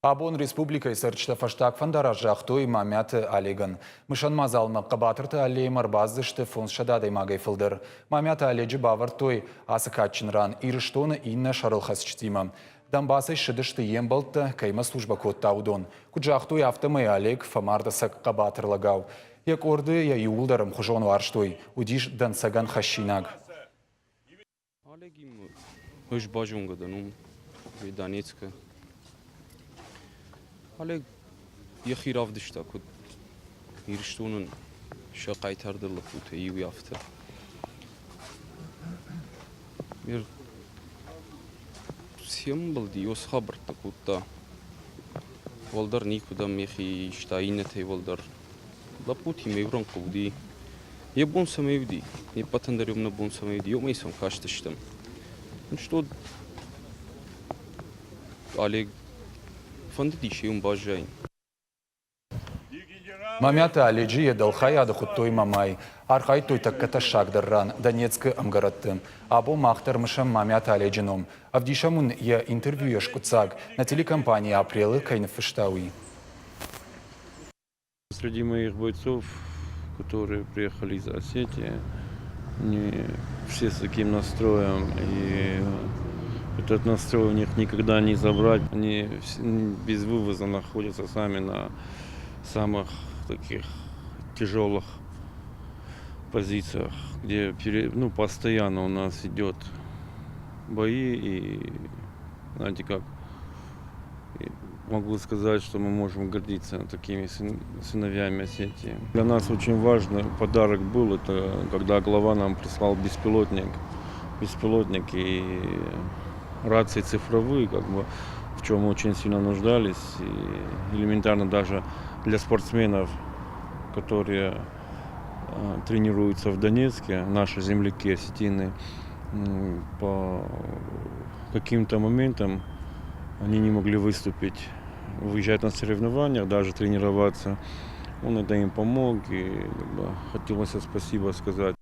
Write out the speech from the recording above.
Абон республикӕйы цӕрджытӕ фӕстаг фӕндараст загътой Мамиаты Олегӕн. Мысӕн мадзалмӕ Хъӕбатырты аллеймӕ ӕрбацыдысты 500 адӕймагӕй фылдӕр. Мамиаты Оледжы бавӕрдтой ацы кадджын ран Ирыстоны иннӕ сӕрылхӕцджытимӕ. Донбассӕй ссыдысты йе мбӕлттӕ, кӕимӕ службӕ кодта, уыдон. Куыд загътой, афтӕмӕй Олег фӕмард ӕцӕг хъӕбатыр лӕгау. Йӕ къорды йӕ иууылдӕр ӕмхуызон уарзтой, уыдис дӕнцӕгӕн хӕссинаг. Олегимӕ ӕз базонгӕ дӕн уым, Донецкы. Олег йӕхи равдыста, куыд Ирыстонӕн сӕ хъайтардӕр лӕппутӕй иу, афтӕ. Сӕмбӕлди, уыцы хабӕрттӕ кодта. Уӕлдӕр никуыдӕм йӕхи иста, иннӕтӕй уӕлдӕр. Лӕппутимӕ иу рӕнхъы уыди. Йӕ бон цӕмӕй уыди, не ппӕтӕн дӕр нӕ бон цӕмӕй уыди, уымӕй сӕм кастыстӕм. Что Олег фӕндыдис йӕм баззайын. Мамиаты Оледжы йӕ дӕлхайады хуыдтой Мамай. Архайдтой тӕккӕ тӕссагдӕр ран, Донецкы ӕмгӕрӕтты. Абон мах дӕр мысӕм Мамиаты Оледжы ном. Ӕвдисӕм уын йӕ интервьюйӕ скъуыддзаг, нӕ телекомпанийы апрелы кӕй ныффыста, уый. Среди моих бойцов, которые приехали из Осетии, не все с таким настроем, и этот настрой у них никогда не забрать. Они без вывоза находятся сами на самых таких тяжелых позициях, где ну, постоянно у нас идет бои и, знаете как, могу сказать, что мы можем гордиться такими сыновьями Осетии. Для нас очень важный подарок был, это когда глава нам прислал беспилотник, беспилотник и рации цифровые, как бы, в чем мы очень сильно нуждались. И элементарно даже для спортсменов, которые тренируются в Донецке, наши земляки осетины, по каким-то моментам они не могли выступить, выезжать на соревнования, даже тренироваться. Он это им помог, и как бы, хотелось спасибо сказать.